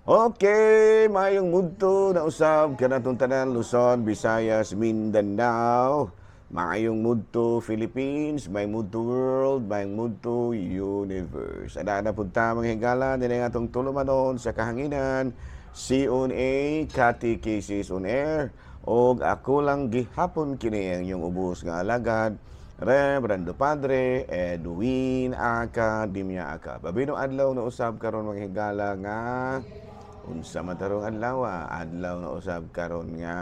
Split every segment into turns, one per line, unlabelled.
Okay, mayong mudto na usab kanatong tanan, Luzon, Visayas, Mindanao. Maayong mudto, Philippines, may mudto world, may mudto universe. Ada na pud ta, mga higala, dinhi atong tulumanon sa kahanginan, C1A Catechesis on Air. Og ako lang gihapon kini ang inyong ubos nga alagad, Reverendo Padre Edwin Aka Dimya Aka. Babino adlaw na usab karon, mga higala, nga unsa man tarong adlaw, adlaw na usab karon nga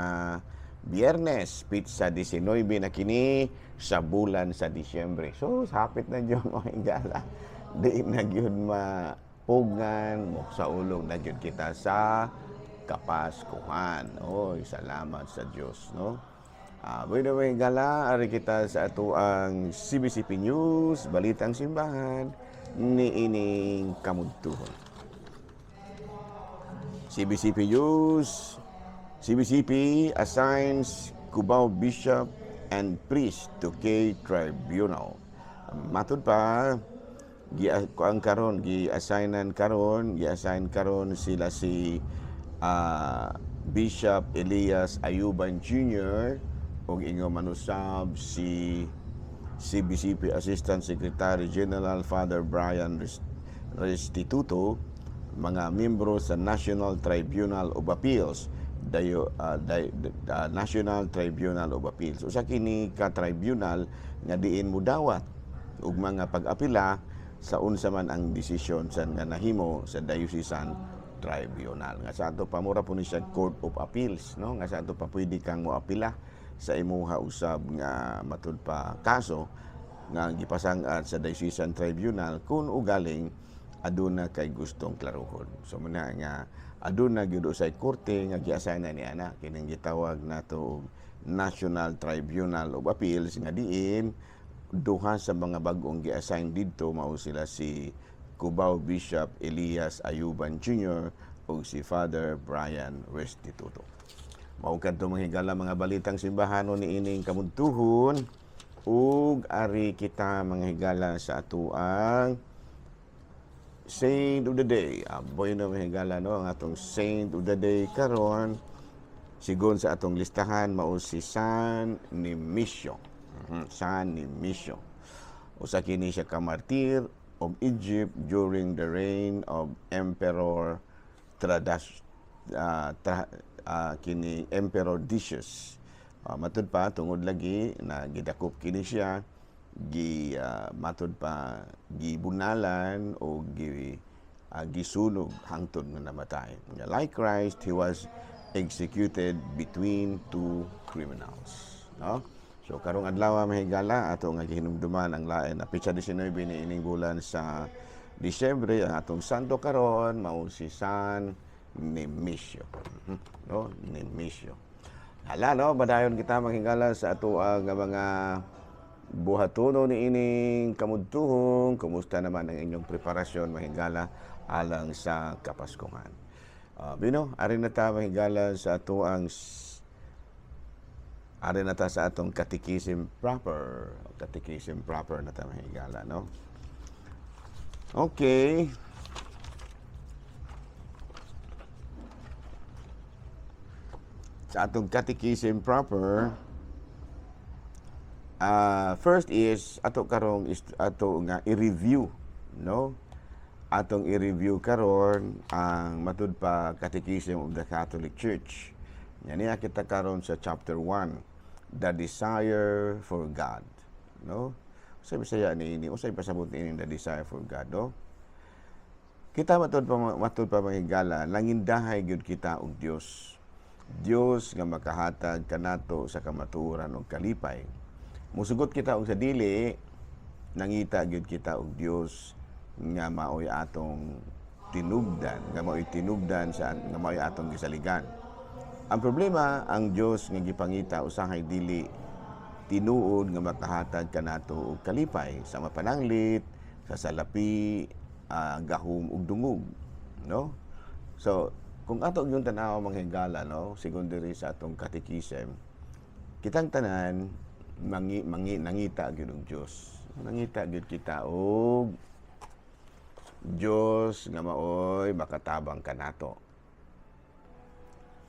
Biyernes, petsa 19 na kini sa bulan sa Disyembre. So, hapit na gyud, mga higala. Di na gyud mapugngan, sa ulong na gyud kita sa Kapaskuhan. Oy, salamat sa Dios, no? Bueno, mga higala, ari kita sa ato ang CBCP News, Balitang Simbahan, ni ining kamudtuhon. CBCP News, CBCP assigns Cubao Bishop and priest to K Tribunal. Matud pa, gi kuan karon, gi-assignan karon, gi-assign karon sila si Bishop Elias Ayuban Jr. ug ingon manusab si CBCP Assistant Secretary General Father Brian Restituto, mga miyembro sa National Tribunal of Appeals dayo, National Tribunal of Appeals. Usa kini ka tribunal nga diin mudawat og mga pag-apila sa unsa man ang desisyon sa nga nahimo sa Diocesan Tribunal, nga sa ato pa mura po ni siya Court of Appeals, no, nga sa ato pa pwede kang moapila sa imuha usab nga matud pa kaso nga gipasang-ad sa Diocesan Tribunal kung ugaling aduna kay gustong klaruhon. So muna nga aduna gyud usay korte nga gi-assign na ni ana kining gitawag nato og National Tribunal of Appeals, nga diin duha sa mga bag-ong gi-assign didto mao sila si Cubao Bishop Elias Ayuban Jr. ug si Father Brian Restituto. Mao kadto, mga higala, mga balitang simbahan ni ining kamudtuhon, ug ari kita, mga higala, sa atuang Saint of the Day. Aboy na, mga higala, no, ang atong Saint of the Day karon sigon sa atong listahan mao si San Nemesio. San Nemesio. Usa kini siya ka martir of Egypt during the reign of Emperor Tradas tra, kini Emperor Decius. Matud pa tungod lagi na gidakop kini siya, gi matud pa gibunalan o gi gisunog hangtod nga namatay. Like Christ, he was executed between two criminals. No? So karong adlaw, mga higala, ato nga gihinumduman ang lain na petsa 19 ni ining bulan sa Disyembre, ang atong santo karon mao si San Nemesio. No, Nemesio. Hala no, padayon kita, mga higala, sa ato ang mga buhatono ni ining kamudtuhong. Kumusta naman ang inyong preparasyon, mga higala, alang sa Kapaskuhan? Bino, ari na ta, mga higala, sa ato ang ari na ta sa atong catechism proper. Catechism proper na ta, mga higala, no? Okay. Sa atong catechism proper, first is ato karong is ato nga i-review, no? Atong i-review karon ang matud pa Catechism of the Catholic Church. Yan niya kita karon sa chapter 1, The Desire for God, no? Usay Bisaya ni ini, usay pasabot ni ini, the desire for God, no? Kita matud pa, mga higala, nangindahay gyud kita og Dios. Dios nga makahatag kanato sa kamatuoran ug kalipay. Musugot kita og sa dili, nangita gyud kita og Dios nga maoy atong tinubdan, nga maoy tinubdan sa nga maoy atong gisaligan. Ang problema, ang Dios nga gipangita usahay dili tinuod nga makahatag kanato og kalipay sa mapananglit, sa salapi, gahom ug dungog, no? So, kung ato yung tan-aw, mga higala, no, sigon diri sa atong catechism, kitang tanan mangi, mangi nangita gyud og Dios. Nangita gyud kita og Dios nga maoy makatabang kanato.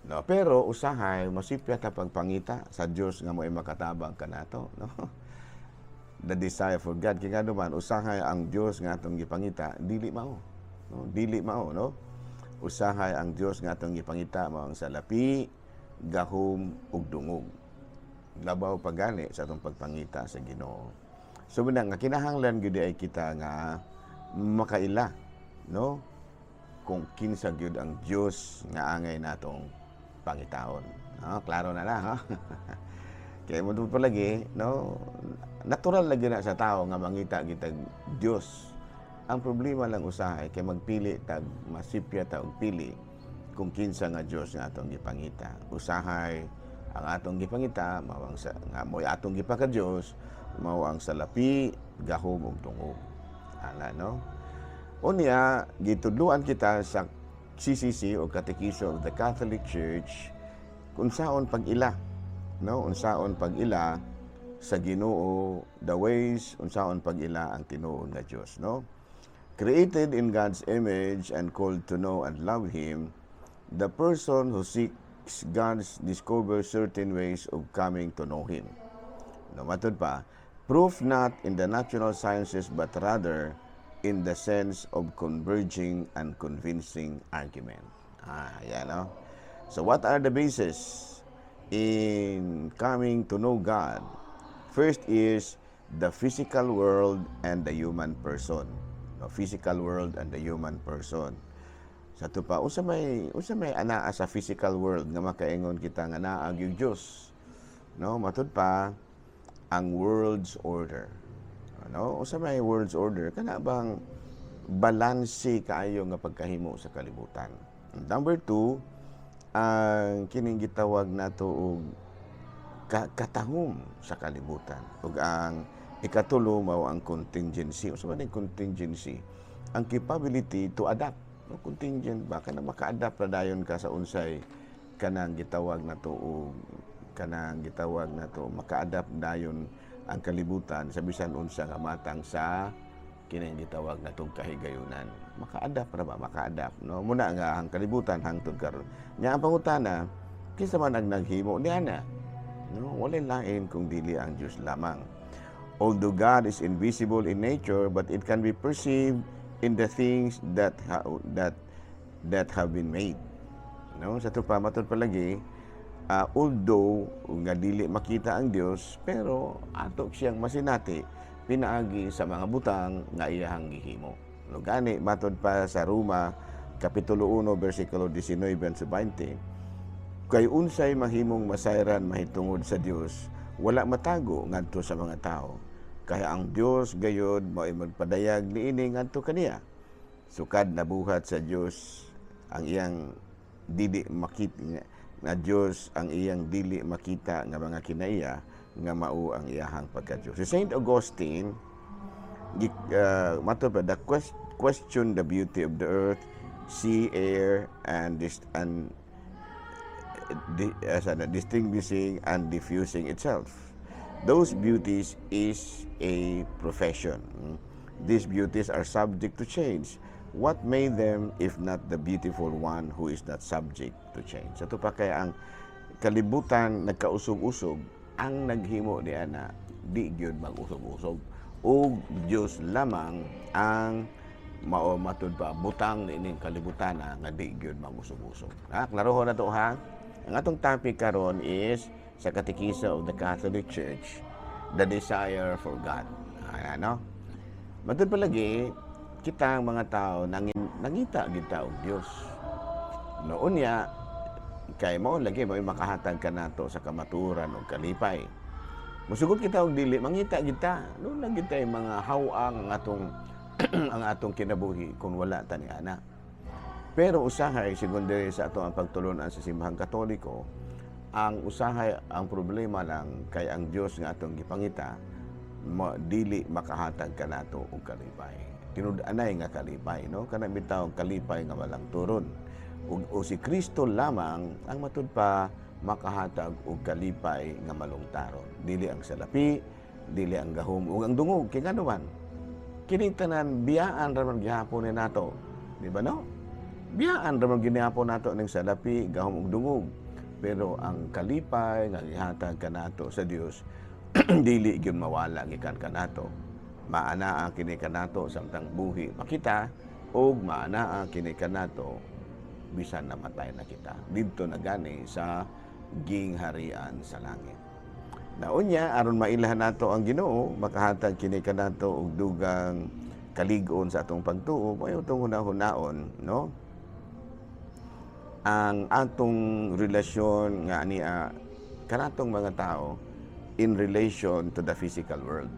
No, pero usahay masipya ta pagpangita sa Dios nga mo'y makatabang kanato, no? The desire for God, kay ngano man, usahay ang Dios nga atong gipangita dili mao. No, dili mao, no? Usahay ang Dios nga atong gipangita mao ang salapi, gahom ug dungog. Labaw pagani sa atong pagpangita sa Ginoo. So muna nga kinahanglan gyud ay kita nga makaila, no, kung kinsa gyud ang Dios nga angay natong pangitaon. No, klaro na na, ha? Kaya mo palagi, no, natural lagi na sa tao nga mangita kitag Dios. Ang problema lang usahay kay magpili tag masipya ta og pili kung kinsa nga Dios nga atong gipangita. Usahay ang atong gipangita mao ang sa, nga mo'y atong gipaka-Dios, mao ang salapi, gahom ug dungog. Ana, no? Unya, gitudluan kita sa CCC o Catechism of the Catholic Church kung saon pag-ila, no, unsaon pag-ila sa Ginoo, the ways unsaon pag-ila ang tinuod nga Dios, no? Created in God's image and called to know and love Him, the person who seeks God discovers certain ways of coming to know Him, no? Matud pa, proof not in the natural sciences but rather in the sense of converging and convincing argument. Ah, yan, no? So what are the bases in coming to know God? First is the physical world and the human person. No, physical world and the human person. Sa ato pa, unsa may anaa sa physical world nga makaingon kita nga naa gyud Dios? No, matud pa, ang world's order. Ano? Unsa may world's order? Kana bang balanse kaayo nga pagkahimo sa kalibutan. Number two, ang kining gitawag nato og katahom sa kalibutan. Ug ang ikatulo mao ang contingency. Unsa man ang contingency? Ang capability to adapt. No, contingent ba kana, maka-adapt ra dayon ka sa unsay kanang gitawag nato og kanang gitawag nato, maka-adapt dayon ang kalibutan sa bisan unsa nga matang sa kining gitawag natong kahigayunan. Maka-adapt ra ba? Maka-adapt, no? Muna nga ang kalibutan hangtod karon. Nya ang pangutana, kinsa man ang naghimo niana? No, walay lain kung dili ang Dios lamang. Although God is invisible in nature, but it can be perceived in the things that have been made. No, sa ato pa, matud palagi, although nga dili makita ang Dios, pero ato siyang masinati pinaagi sa mga butang nga iyahang gihimo. No, gani matod pa sa Roma kapitulo 1 bersikulo 19 sa 20, kay unsay mahimong masayran mahitungod sa Dios, wala matago ngadto sa mga tao. Kaya ang Dios gayod mao'y magpadayag niini ngadto kaniya. Sukad nabuhat sa Dios ang iyang dili makita nga Dios ang iyang dili makita nga mga kinaiya nga mao ang iyahang pagka-Dios. Si Saint Augustine mato pa, the question the beauty of the earth, sea, air, and this and sana, distinguishing and diffusing itself. Those beauties is a profession. These beauties are subject to change. What made them if not the beautiful one who is not subject to change? Sa pa kaya ang kalibutan nagkausog-usog, ang naghimo ni ana di gyud mag-usog-usog. Ug Dios lamang ang mao, matud pa, butang niining kalibutan nga di gyud mag-usog-usog. Ha, klarohon na to, ha. Ang atong topic karon is sa Catechism of the Catholic Church, the desire for God. Ano? Matud palagi, kita ang mga tao nangita gid ta og Dios. Noon niya kay mao lagi mo makahatag kanato sa kamaturan ug kalipay. Musugot kita og dili, mangita gid ta. Noon lang gid tay mga haw-ang ang atong kinabuhi kung wala ta ni ana. Pero usahay, sigon diri sa ato ang pagtulunan sa Simbahang Katoliko, ang usahay ang problema lang kay ang Dios nga atong gipangita dili makahatag kanato og kalipay. Tinud-anay nga kalipay, no? Kana bitaw kalipay nga walang turon. Ug o si Kristo lamang ang matud pa makahatag og kalipay nga malungtaron. Dili ang salapi, dili ang gahom ug ang dungog, kay ngano man kining tanan biyaan ra man gihapon ni nato. Di ba, no? Biyaan ra man ginihapon nato ning salapi, gahom ug dungog. Pero ang kalipay nga gihatag kanato sa Dios dili gyud mawala gikan kanato. Maanaa kini kanato samtang buhi pa kita ug maanaa kini kanato bisan namatay na kita didto na gani sa gingharian sa langit. Naunya, aron mailhan nato ang Ginoo, makahatag kini kanato og dugang kalig-on sa atong pagtuo, mayo atong hunahunaon, no? Ang atong relasyon nga ania kanatong mga tao in relation to the physical world.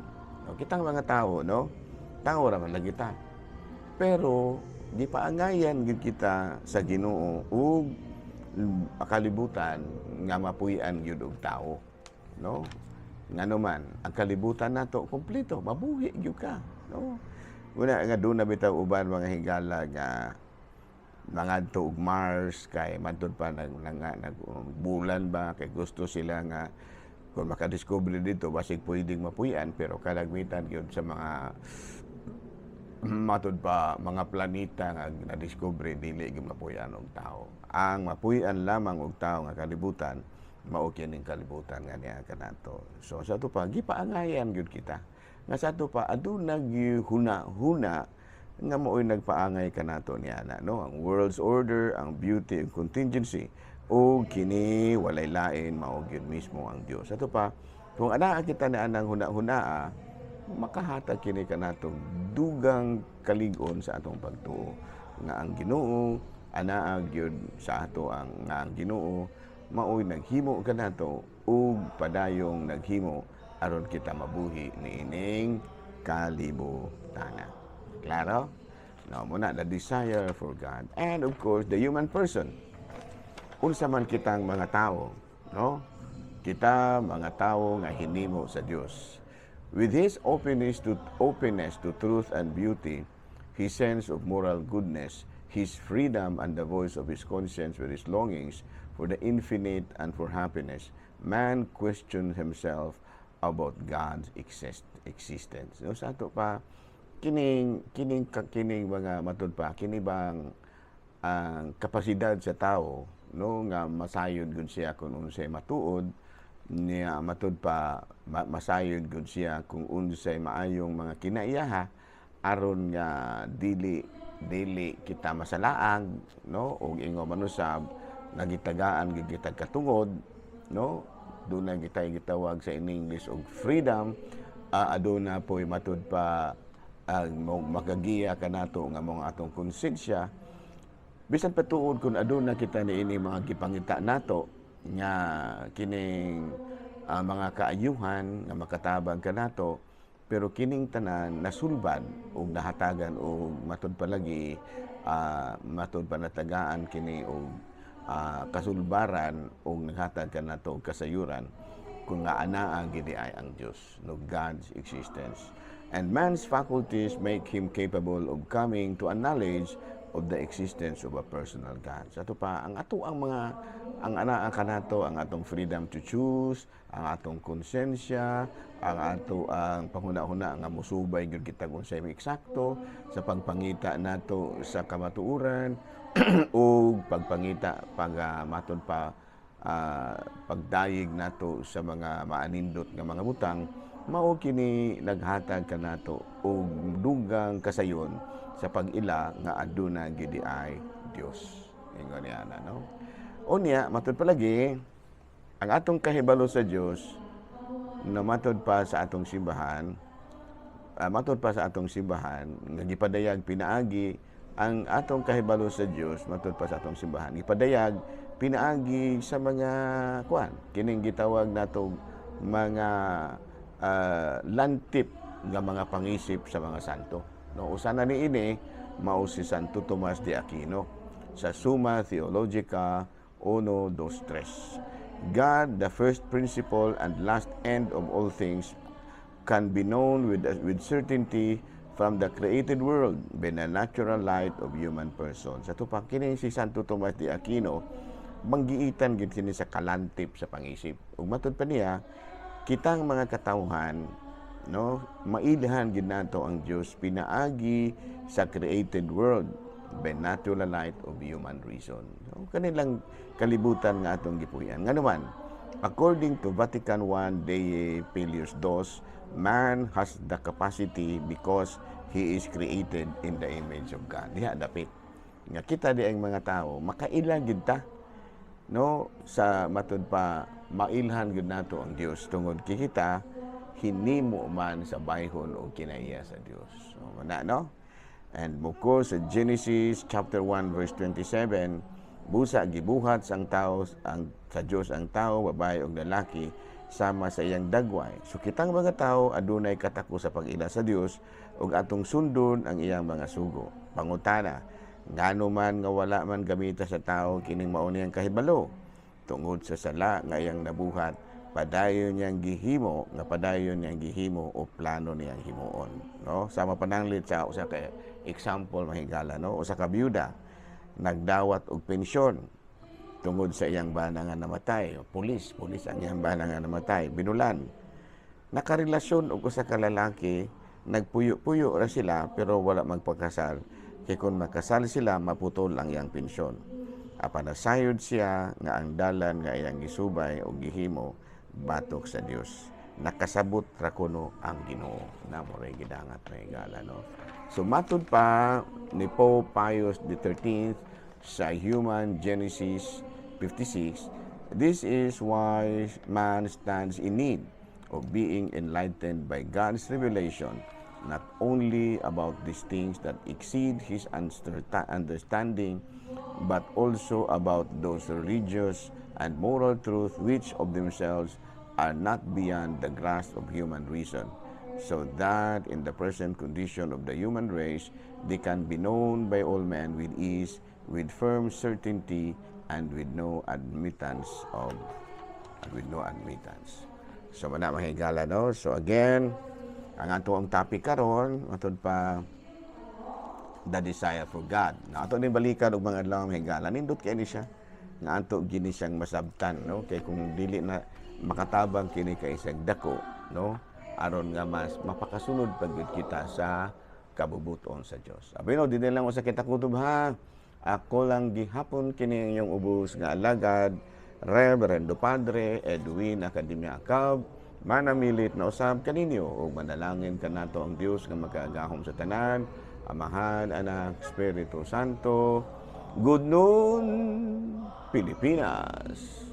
No, kitang mga tao, no? Tao ra man lagi ta. Pero gipaangayan gid kita sa Ginoo ug kalibutan nga mapuy-an gyud og tao, no? Ngano man ang kalibutan nato kompleto, mabuhi gyud ka, no? Una nga doon na bitaw uban mga higala nga mangadto og Mars kay matud pa nag bulan ba, kay gusto sila nga kung makadiscover dito basig pwedeng mapuy-an. Pero kalagmitan gyud sa mga matud pa mga planeta nga na-discover, dili gyud mapuy-an og tao. Ang mapuy-an lamang og tao nga kalibutan mao kining kalibutan nga niya kanato. So sa ato pa gipaangayan gyud kita nga sa ato pa aduna huna-huna nga mao'y nagpaangay kanato niya na, no? Ang world's order, ang beauty and contingency, o kini walay lain mao gyud mismo ang Dios. Ato pa kung anaa kita na anang huna-hunaa, makahatag kini kanato dugang kalig-on sa atong pagtuo nga ang Ginoo anaa gyud sa ato, ang nga ang Ginoo maoy naghimo kanato ug padayong naghimo aron kita mabuhi niining kalibutana. Klaro? No, muna the desire for God and of course the human person. Unsa man kitang mga tao, no? Kita mga tao nga hinimo sa Dios. With his openness to truth and beauty, his sense of moral goodness, his freedom and the voice of his conscience with his longings for the infinite and for happiness, man questioned himself about God's existence. No, sa ato pa kining mga matud pa kini bang ang kapasidad sa tao, no, nga masayod gud siya kung unsay matuod niya, matud pa masayod gud siya kung unsay maayong mga kinaiyaha aron nga dili dili kita masalaang, no, ug ingon manusab nagitagaan gid kita katungod, no? Duna kita gitawag sa in English og freedom. Aduna po'y matud pa ang makagiya kanato nga mga atong konsensya, bisan patuod kung aduna kita niini mga gipangita nato nga kining mga kaayuhan nga makatabang kanato, pero kining tanan nasulbad og nahatagan og matud palagi matud pa natagaan kini og kasulbaran og naghatag kanato og kasayuran kung nga anaa gid ay ang Dios, no? God's existence and man's faculties make him capable of coming to a knowledge of the existence of a personal God. Sa ato pa, ang ato ang mga ang anaa kanato, ang atong freedom to choose, ang atong konsensya, ang ato ang panghuna-huna nga musubay gyud kita kung unsay eksakto sa pagpangita nato sa kamatuoran ug pagpangita pag matud pa pagdayeg nato sa mga maanindot nga mga butang, mao kini naghatag kanato og dugang kasayon sa pag-ila nga aduna gid ay Dios. Ingon niya na, no? Unya, matud palagi ang atong kahibalo sa Dios na matud pa sa atong simbahan, matud pa sa atong simbahan nga gipadayag pinaagi ang atong kahibalo sa Dios, matud pa sa atong simbahan gipadayag pinaagi sa mga kuan kining gitawag nato mga lantip nga mga pangisip sa mga santo, no? Usa na niini mao si Santo Tomas de Aquino sa Summa Theologica 1, 2, 3. "God, the first principle and last end of all things, can be known with certainty from the created world by the natural light of human person." Sa pa kini si Santo Tomas de Aquino, manggiitan gid kini sa kalantip sa pangisip. Ug matud pa niya, kitang mga katawhan, no, mailhan gid nato ang Dios pinaagi sa created world. by natural light of human reason. So, kanilang kalibutan nga atong gipuy-an. Ngano man, according to Vatican I Dei Filius II, man has the capacity because he is created in the image of God. Diha dapit nga kita di ang mga tao makaila gid ta, no? Sa matud pa, mailhan gid nato ang Dios tungod kay kita hinimo man sa bayhon o kinaiya sa Dios. So mana, no? And muko sa Genesis chapter 1 verse 27, busa gibuhat sang tao ang sa Dios ang tao, babae ug lalaki, sama sa iyang dagway. So kitang mga tao adunay katako sa pag-ila sa Dios ug atong sundon ang iyang mga sugo. Pangutana, ngano man nga wala man gamita sa tao kining mao niyang kahibalo? Tungod sa sala nga iyang nabuhat, padayon niyang gihimo nga padayon niyang gihimo o plano niyang himuon, no? Sama pananglit sa usa ka example, mahigala, no? Usa ka byuda nagdawat og pensyon tungod sa iyang bana nga namatay. Pulis, pulis ang iyang bana nga namatay. Binulan. Nakarelasyon og usa ka lalaki, nagpuyo-puyo ra sila pero wala magpakasal. Kay kung makasal sila, maputol ang iyang pensyon. Apan nasayod siya nga ang dalan nga iyang gisubay o gihimo batok sa Dios. Nakasabot ra kuno ang Ginoo. Na mo ray gidangat, mahigala, no? So matud pa ni Pope Pius XIII sa Human Genesis 56, this is why man stands in need of being enlightened by God's revelation, not only about these things that exceed his understanding, but also about those religious and moral truths which of themselves are not beyond the grasp of human reason, so that in the present condition of the human race, they can be known by all men with ease, with firm certainty, and with no admittance. So mana, mahigala, no? So again, ang ato ang topic karon matud pa, the desire for God. Na ato ning balikan og mga adlaw, mahigala. Nindot kay ni siya nga ato gini siyang masabtan, no? Kay kung dili na makatabang kini kay isang dako, no? Aron nga mas mapakasunod pag kita sa kabubuton sa Dios. Abi no, di lang usa kita kutob ha. Ako lang gihapon kini inyong ubos nga alagad, Reverendo Padre Edwin Academia Acab, manamilit na usab kaninyo ug manalangin kanato ang Dios nga makagagahom sa tanan, Amahan, Anak, Espiritu Santo. Good noon, Pilipinas.